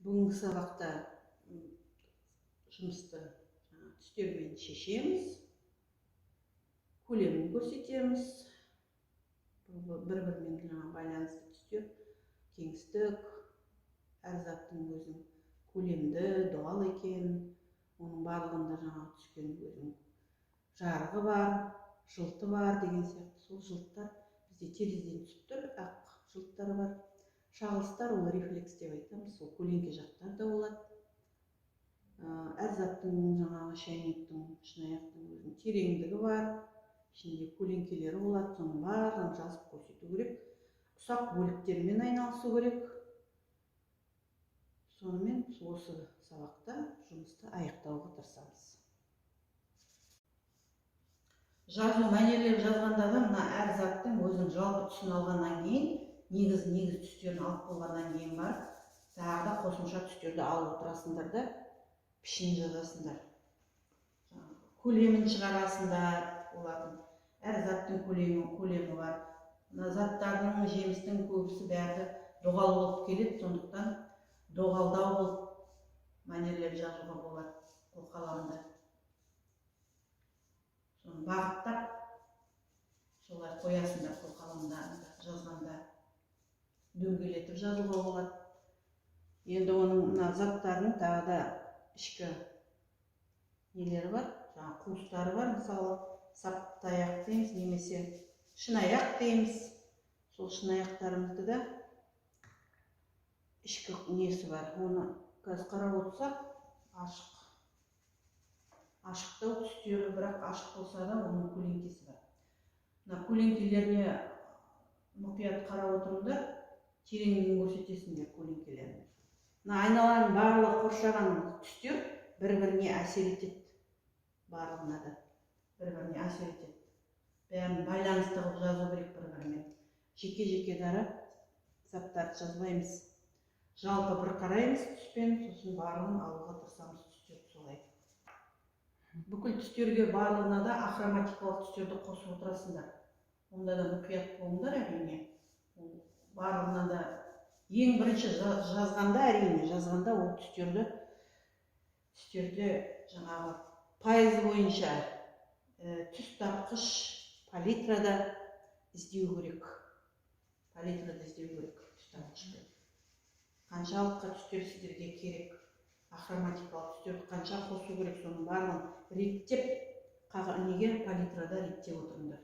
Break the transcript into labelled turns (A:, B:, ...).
A: Бүгінгі сабақта жұмысты түстермен шешеміз, көлемін көрсетеміз, бір-бірімен жаңа байланысты түстер, кеңістік, әр заттың өзінің көлемді, доғал екен, оның барлығында жаңа түскен өзінің жарығы бар, жылты бар деген сияқты. Сол жылттар бізде терезеден түсіп тұр, ақ жылттар бар. Шағылыстар ол рефлекс деп айтамыз, сол көлеңке жақтар да болады. Әр заттың жаңағы шәйнектің, шынаяқтың өзінің тереңдігі бар, ішінде көлеңкелері болады, соның барлығын жазып көрсету керек. Ұсақ бөліктермен айналысу керек. Сонымен осы сабақта жұмысты аяқтауға тырысамыз. Жазу мәнерлеп жазғанда да мына әр заттың өзінің жалпы түсін алғаннан кейін, негіз түстерін алып болғаннан кейін барып, тағы да қосымша түстерді алып отырасыңдар да, пішін жазасыңдар. Көлемін шығарасыңдар, олардың әр заттың көлемі бар. Мына заттардың, жемістің көбісі бәрі доғал болып келеді, сондықтан доғалдау болып мәнерлеп жазуға болады қолқаламды. Соны бағыттап солай қоясыңдар қолқаламдарыңды жазғанда. Дөңгелетіп жазуға болады. Енді оның мына заттардың тағы да ішкі нелері бар, жаңа қуыстары бар, мысалы сап таяқ дейміз немесе шынаяқ дейміз. Сол шынаяқтарымызды да ішкі несі бар, оны қазір қарап отырсақ ашықтау түстері, бірақ ашық болса да оның көлеңкесі бар. Мына көлеңкелеріне мұқият қарап отырыңдар, тереңдігін көрсетесіңдер көлеңкелерін. Мына айналаның барлығы қоршаған түстер бір-біріне әсер етеді, барлығына да бір-біріне әсер етеді. Бәрін байланысты қылып жазу керек бір-бірімен. Жеке-жеке дара заттарды жазбаймыз. Жалпы бір қараймыз түспен, сосын барлығын алуға тырысамыз түстерді солай. Бүкіл түстерге барлығына да ахроматикалық түстерді қосып отырасыңдар. Онда да мұқият болыңдар әрине. Ол барлығына да ең бірінші жазғанда, әрине жазғанда ол түстерді жаңағы пайыз бойынша түс тапқыш палитрада іздеу керек. Палитрада іздеу керек түс тапқышты. Қаншалыққа түстер сіздерге керек, ахроматикалық түстерді қанша қосу керек, соның барлығын реттеп, неге палитрада реттеп отырыңдар.